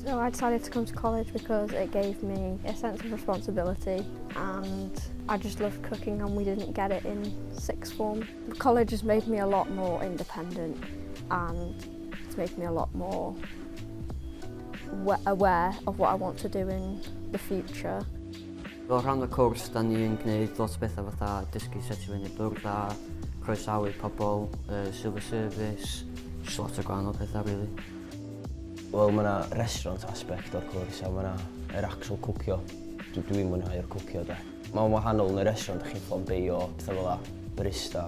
So I decided to come to college because it gave me a sense of responsibility, and I just loved cooking, and we didn't get it in sixth form. College has made me a lot more independent, and it's made me a lot more aware of what I want to do in the future. Fel rhan o'r cwrs, da ni'n gwneud lot o bethau fatha dysgu sut i fyny bwrdda, croesawu pobl, silver service, just lot o gwahanol pethau, really. Wel, mae yna restaurant aspect o'r cwrs a mae yna yr actual cwcio. Dwi'n mwynhau'r cwcio, de. Mae'n wahanol yn y restaurant, chi'n flambeo, pethau fel la, barista.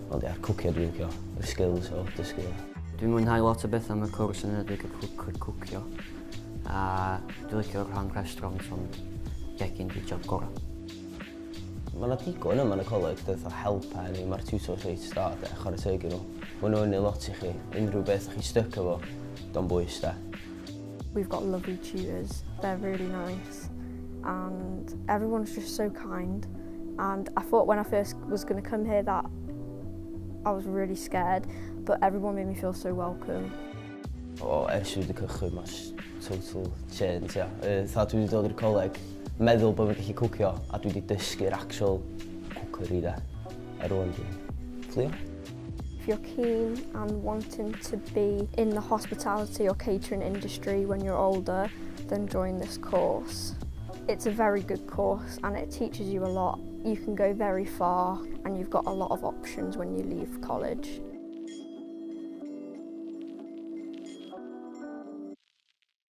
Ond ia'r cwcio dwi'n licio, yr skills o dysgu. Dwi'n mwynhau lot o bethau am y cwrs, yn enwedig y cwcio. A dwi'n licio'r rhan restaurant, ond gegin di job gorau. Mae yna digon yma yn y coleg, dweud o helpa ni, mae'r tutors reit da, de, chwarae teg i nhw. Maen nhw'n neud lot i chi, unrhyw beth chi'n stuck efo, do'n bwys, de. We've got lovely tutors, they're really nice, and everyone's just so kind. And I thought when I first was going to come here that I was really scared, but everyone made me feel so welcome. O, ers i wedi cychwyn, mae'n total change, ia. Tha dwi wedi dod i'r coleg, meddwl bod fi'n gallu cwcio, a dwi wedi dysgu'r actual cookery, de. A rwan dwi'n fflio. If you're keen and wanting to be in the hospitality or catering industry when you're older, then join this course. It's a very good course and it teaches you a lot. You can go very far and you've got a lot of options when you leave college.